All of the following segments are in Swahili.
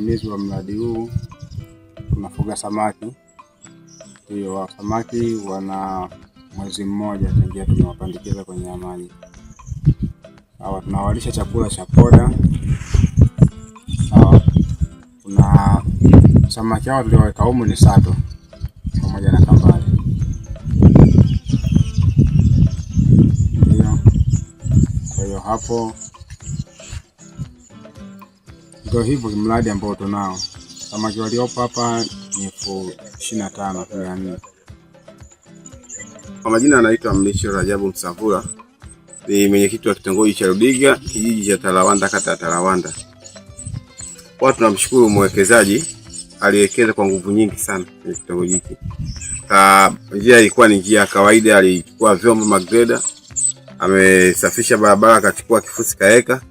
Usimamizi wa mradi huu tunafuga samaki. Ndio, samaki wana mwezi mmoja tangia tumewapandikiza kwenye maji. Hawa tunawalisha chakula cha poda. Sawa. Kuna samaki hao tulioweka humu ni sato pamoja na kambale. Ndio. Kwa hiyo hapo ndio hivyo mradi ambao tunao. Samaki waliopo hapa ni 25,400. Kwa majina anaitwa Mlisho Rajabu Msavula, ni mwenyekiti wa kitongoji cha Rudiga, kijiji cha Talawanda, kata ya Talawanda. Kwa tunamshukuru mwekezaji aliwekeza kwa nguvu nyingi sana kwenye kitongoji hiki. Njia ilikuwa ni njia ya kawaida, alichukua vyombo magreda, amesafisha barabara, akachukua kifusi kaeka.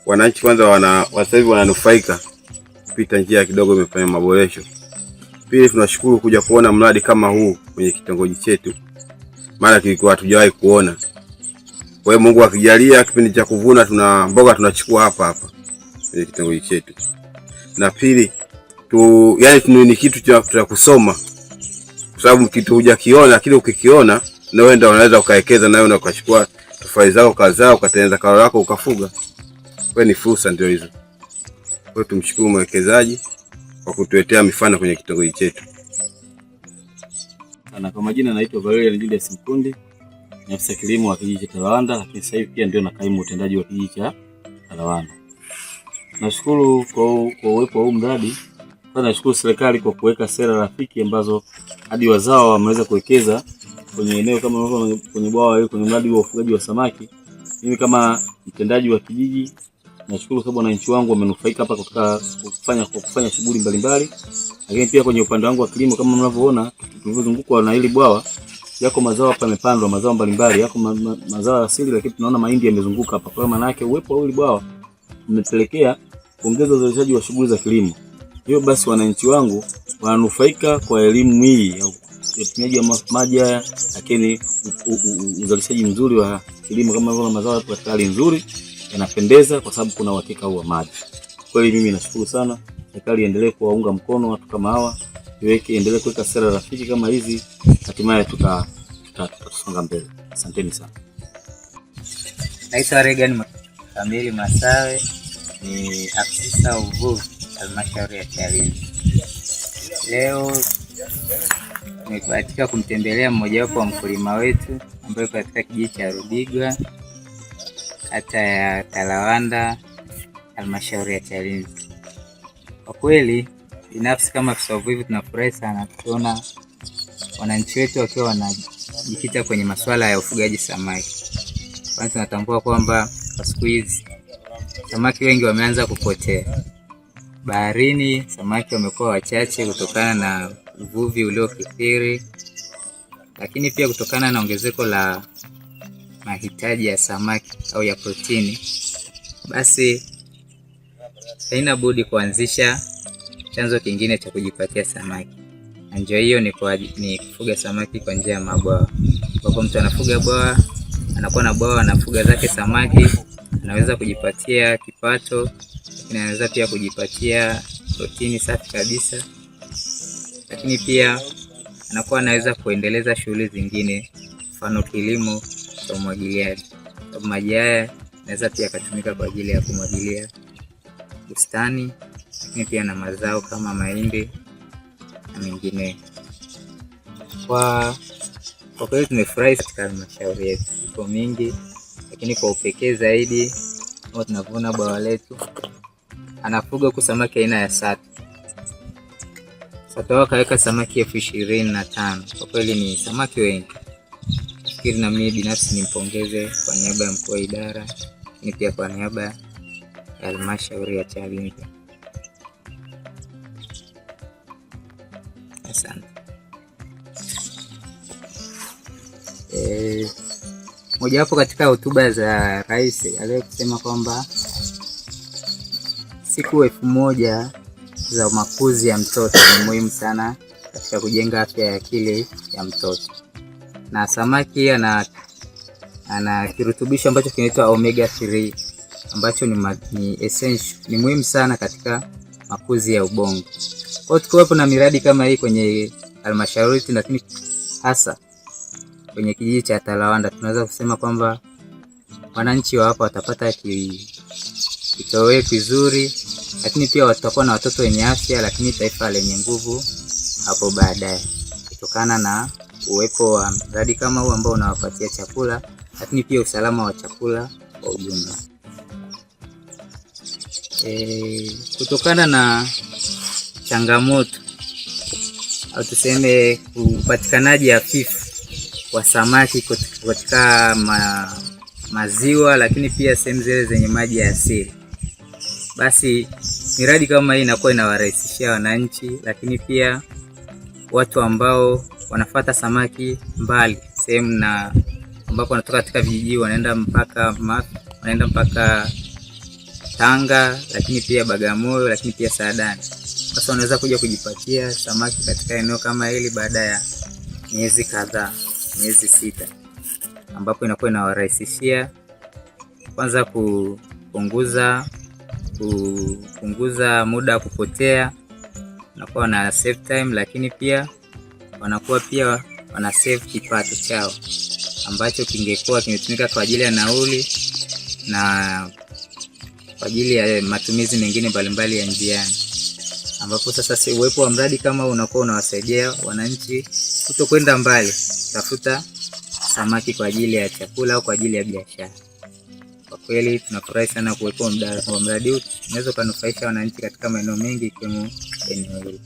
Wananchi kwanza sasa hivi wananufaika kupita njia kidogo, imefanya maboresho. Pili, tunashukuru kuja kuona mradi kama huu kwenye kitongoji chetu, maana kilikuwa hatujawahi kuona. Kwa hiyo Mungu akijalia, kipindi cha kuvuna tuna mboga tunachukua hapa hapa kwenye kitongoji chetu. Na pili yani ni kitu cha kusoma, kwa sababu kitu hujakiona, lakini ukikiona na wewe ndio unaweza ukawekeza na wewe ukachukua tofali zako kadhaa ukatengeneza kao lako ukafuga. Kwa ni fursa ndio hizo. Kwa hiyo tumshukuru mwekezaji kwa kutuletea mifano kwenye kitongoji chetu. Na kwa majina naitwa Valerian Julius Mkundi, ni afisa kilimo wa kijiji cha Talawanda, lakini sasa hivi pia ndio na kaimu utendaji wa kijiji cha Talawanda. Nashukuru kwa uwepo wa huu mradi. Kwanza nashukuru serikali kwa kuweka sera rafiki ambazo hadi wazawa wameweza kuwekeza kwenye eneo kama kwenye bwawa, kwenye mradi wa ufugaji wa samaki. Mimi kama mtendaji wa kijiji nashukuru sababu wananchi wangu wamenufaika hapa kutoka kufanya shughuli mbalimbali, lakini pia kwenye upande wangu wa kilimo kama mnavyoona tulivyozungukwa na hili bwawa, yako mazao hapa yamepandwa, mazao mbalimbali, yako mazao asili, lakini tunaona mahindi yamezunguka hapa. Kwa hiyo maana yake uwepo wa hili bwawa umepelekea kuongeza uzalishaji wa shughuli za kilimo. Hiyo basi wananchi wangu wananufaika kwa elimu hii ya utumiaji wa maji haya, lakini uzalishaji mzuri wa kilimo kama hivyo, mazao yapo katika hali nzuri, yanapendeza kwa sababu kuna uhakika huu wa maji. Kweli mimi nashukuru sana, serikali iendelee kuwaunga mkono watu kama hawa, iweke endelee kuweka sera rafiki kama hizi, hatimaye tutasonga mbele. Asanteni sana. Naitwa Regan Kamili Masawe, ni afisa uvuvi halmashauri ya Chalinze. Leo nimebahatika kumtembelea mmojawapo wa mkulima wetu ambaye katika kijiji cha Rubigwa, kata ya Talawanda, halmashauri ya Chalinze. Kwa kweli binafsi kama afisa uvuvi tunafurahi sana tukiona wananchi wetu wakiwa wanajikita kwenye masuala ya ufugaji samaki, kwani tunatambua kwamba kwa siku hizi samaki wengi wameanza kupotea baharini. Samaki wamekuwa wachache kutokana na uvuvi uliokithiri, lakini pia kutokana na ongezeko la mahitaji ya samaki au ya protini, basi haina budi kuanzisha chanzo kingine cha kujipatia samaki, na njia hiyo ni kufuga samaki kwa njia ya mabwawa, ambapo mtu anafuga bwawa, anakuwa na bwawa, anafuga zake samaki, anaweza kujipatia kipato, lakini anaweza pia kujipatia protini safi kabisa, lakini pia anakuwa anaweza kuendeleza shughuli zingine, mfano kilimo cha umwagiliaji. Sababu maji haya yanaweza pia yakatumika kwa ajili ya kumwagilia bustani, lakini pia na mazao kama mahindi na mengine. Kwa kweli tumefurahi katika halmashauri yetu, iko mingi, lakini kwa upekee zaidi kama tunavyoona bwawa letu anafuga huku samaki aina ya sato. Sato wao kaweka samaki 25,000. Kwa kweli ni samaki wengi. Nafikiri na mimi binafsi nimpongeze kwa niaba ya mkuu wa idara, lakini pia kwa niaba ya halmashauri ya Chalinze. Asante. Mojawapo katika hotuba za rais aliwahi kusema kwamba siku 1000 za makuzi ya mtoto ni muhimu sana katika kujenga afya ya akili ya mtoto. Na samaki ana kirutubisho ambacho kinaitwa omega 3 ambacho ni essential, ni muhimu sana katika makuzi ya ubongo. Kwa hiyo tukiwepo na miradi kama hii kwenye halmashauri, lakini hasa kwenye kijiji cha Talawanda, tunaweza kusema kwamba wananchi wa hapa watapata kitoweo kizuri, lakini pia watakuwa na watoto wenye afya, lakini taifa lenye nguvu hapo baadaye, kutokana na uwepo wa mradi kama huu ambao unawapatia chakula, lakini pia usalama wa chakula kwa ujumla. Kutokana na changamoto au tuseme upatikanaji hafifu wa samaki katika maziwa, lakini pia sehemu zile zenye maji ya asili, basi miradi kama hii inakuwa inawarahisishia wananchi, lakini pia watu ambao wanafata samaki mbali sehemu na ambapo wanatoka katika vijiji wanaenda mpaka Tanga, lakini pia Bagamoyo, lakini pia Saadani. Sasa wanaweza kuja kujipatia samaki katika eneo kama hili baada ya miezi kadhaa, miezi 6, ambapo inakuwa inawarahisishia kwanza kupunguza muda wa kupotea, wanakuwa wana save time, lakini pia wanakuwa pia wana save kipato chao ambacho kingekuwa kimetumika kwa ajili ya nauli na kwa ajili ya matumizi mengine mbalimbali ya njiani, ambapo sasa uwepo wa mradi kama unakuwa unawasaidia wananchi kutokwenda mbali tafuta samaki kwa ajili ya chakula au kwa ajili ya biashara. Kwa kweli tunafurahi sana kuwepo wa mradi huu, unaweza kunufaisha wananchi katika maeneo mengi ikiwemo eneo hili.